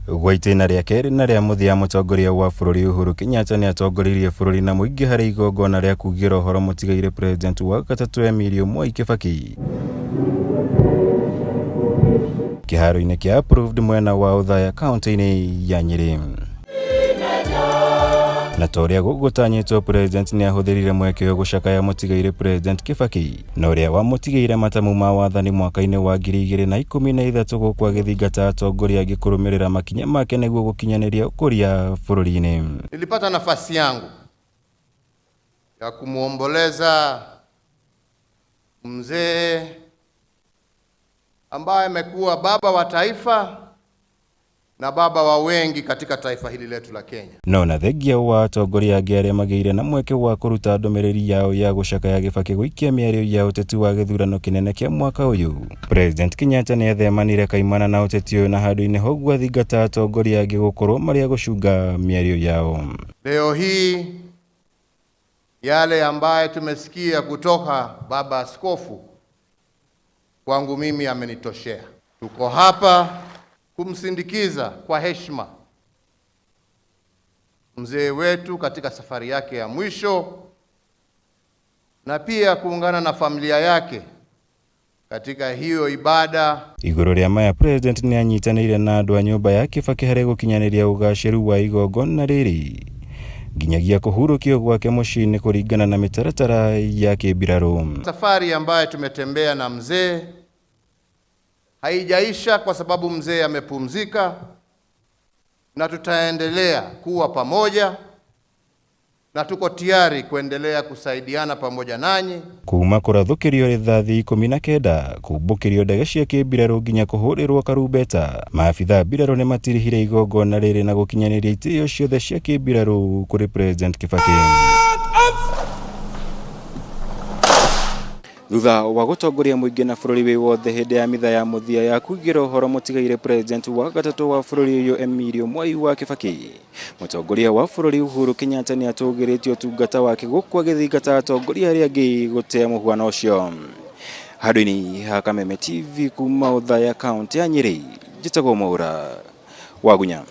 Gwa itĩna rĩa kerĩ na rĩa mũthia mũtongoria wa bũrũri Uhuru Kenyatta nĩ atongoririe bũrũri na mũingĩ harĩ igongona rĩa kugĩra ũhoro mũtigairĩ President wa gatatũ Emilio Mwai Kibaki kĩharo-inĩ kĩa Approved mwena wa Othaya kaunti-inĩ ya Nyĩrĩ. Na ta ũrĩa gũgũtanyĩtwo, President nĩ ahũthĩrire mweke ũyũ gũcakaya mũtigairĩ President Kibaki na ũrĩa wamũtigĩire matamu ma wathani mwaka-inĩ wa 2013 gũkũ agĩthingata atongoria angĩ kũrũmĩrĩra makinya make nĩguo gũkinyanĩria ũkũria bũrũri-inĩ. Nilipata nafasi yangu ya kumwomboleza mzee ambaye amekuwa baba wa taifa na baba wa wengi katika taifa hili letu la Kenya. No na thengia wa atongoria angĩ arĩa magĩire na mweke wa kũruta ndũmĩrĩri yao ya gũcakaya Kibaki gũikia mĩario ya ũteti wa gĩthurano kĩnene kĩa mwaka ũyũ, President Kenyatta nĩ ethemanire kaimana na ũteti ũyũ na handũ-inĩ ha ũguo athingata atongoria angĩ gũkorwo marĩ a gũcunga mĩario yao. Leo hii yale ambaye tumesikia kutoka baba askofu kwangu mimi amenitoshea. Tuko hapa kumsindikiza kwa heshima mzee wetu katika safari yake ya mwisho na pia kuungana na familia yake katika hiyo ibada. Igũrũ rĩa maya, President nĩ anyitanĩire na andũ a nyũmba ya Kibaki harĩ gũkinyanĩria ũgacĩru wa igongona rĩrĩ nginyagia kũhurũkio gwake mũciĩ-inĩ kũringana na mĩtaratara ya kĩmbirarũ. Safari ambayo tumetembea na mzee haijaisha kwa sababu mzee amepumzika, na tutaendelea kuwa pamoja na tuko tayari kuendelea kusaidiana pamoja nanyi. Kuma kũrathũkĩrio rithathi 19, kũmbũkĩrio ndege cia kĩmbirarũ nginya kũhũrĩrwo karumbeta, maabithaa mbirarũ nĩ matirihire igongona rĩrĩ na gũkinyanĩria itĩo ciothe cia kĩmbirarũ kũrĩ President Kibaki. Thutha wa gũtongoria mũingĩ na bũrũri wĩ wothe hĩndĩ ya mitha ya mũthia ya kũigĩra ũhoro mũtigairĩ President wa gatatũ wa bũrũri ũyũ Emilio Mwai wa Kibaki, mũtongoria wa bũrũri Uhuru Kenyatta nĩ atũgĩrĩtie ũtungata wake gũkũ agĩthingata atongoria arĩa angĩ gũtea mũhuano ũcio. Handũ-inĩ ha Kameme TV kuma Othaya kaunti ya Nyĩrĩ, njĩtagwo Mwaura Wagunya.